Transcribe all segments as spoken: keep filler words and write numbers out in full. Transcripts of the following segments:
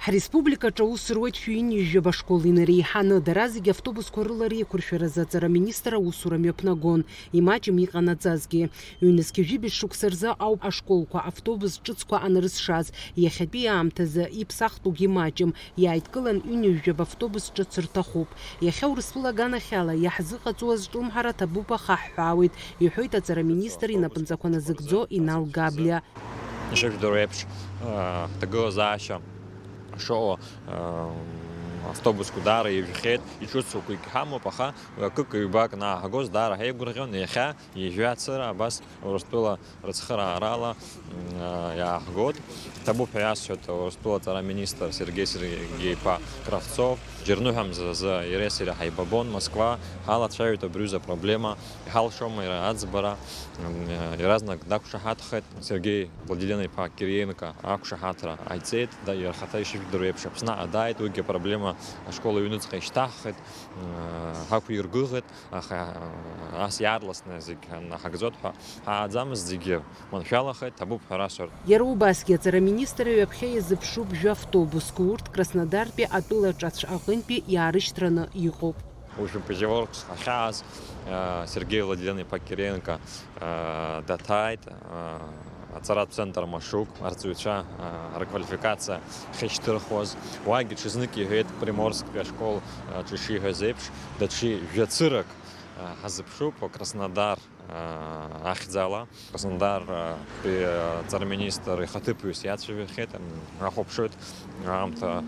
Ҳреспубликаҿы аус руеит шәи ҩынҩажәаба школ инареиҳаны. Дара зегьы автобусқәа рыла реиқәыршәаразы аҵара аминистр аусура мҩаԥнагон, имаҷым иҟанаҵазгьы. Ҩнызқьи жәибжь шықәса рзы ауп ашколқәа автобус ҿыцқәа анрызшаз. Иахьатәи аамҭазы иԥсахтәугьы маҷым, иааидкылан ҩынҩажәаба автобус ҿыц рҭахуп. Иахьа Урыстәыла аганахьала иаҳзыҟаҵоу азҿлымҳара ҭабуп, аха ҳҳәаауеит, иҳәоит аҵара аминистр инапынҵақәа назыгӡо Инал Габлиа. Ишыжәдыруа еиԥш, ҭагылазаашьа шоуа автобусқәа даара ижәхьеит, иҿыцуқәагь ҳамоуп, аха акык-ҩбак анааҳгоз даара ҳаигәырӷьон. Иахьа ижәҩа ацыра абас Урыстәыла рыцхыраарала иааҳгоит. Ҭабуп ҳәа иасҳәоит Урыстәыла аҵара аминистр Сергеи Сергеи-иԥа Кравцов. Џьарныҳәамзазы иареи сареи ҳаибабон Москва, ҳалацәажәеит абри аҩыза апроблема, иҳалшома иара аӡбара, иаразнак дақәшаҳаҭхеит. Сергеи Владилен-иԥа Кириенко ақәшаҳаҭра ҟаиҵеит, да, иара ихаҭа ишыжәдыруа еиԥш Аԥсны дааит, уигьы апроблема ашкол аҩныҵҟа ишьҭаҳхит, ҳақәиргәыӷит, аха ас иаарласны зегь наҳагӡоит ҳәа ҳааӡамызт, зегьы маншәалахеит, ҭабуп ҳәа расҳәарц. Иара убасгьы аҵара аминистр ҩаԥхьа иазыԥшуп жәа-автобуск, урҭ Краснодартәи атәыла ҿацә аҟынтәи иаарышьҭраны иҟоуп. Уажәы Пятигорск ахьааз, Сергеи Владилен-иԥа Кириенко даҭааит, аҵаратә центр Машук, арҵаҩцәа рквалификациа ахьышьҭырхуаз, уагьы ҽазнык иҳәеит, Приморсктәи ашкол аҿы ишиҳәаз еиԥш, даҽа жәацырак ҳазыԥшуп Краснодар ахьӡала. Краснодартәи аҵараминистр ихаҭыԥуаҩыс иацәажәахьеит, ҳахәаԥшуеит аамҭа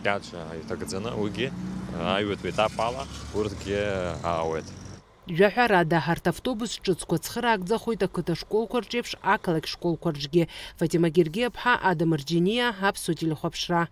кьаҿ иҭагӡаны, уигьы аҩбатәи етап ала урҭгьы аауеит. Жәаҳәарада, арҭ автобус ҿыцқәа цхыраагӡахоит ақыҭа школқәа рҿеиԥш ақалақь школқәа рҿгьы. Фатима Гергиаԥҳа, Адам Арџьениа, Аԥсуа телехәаԥшра.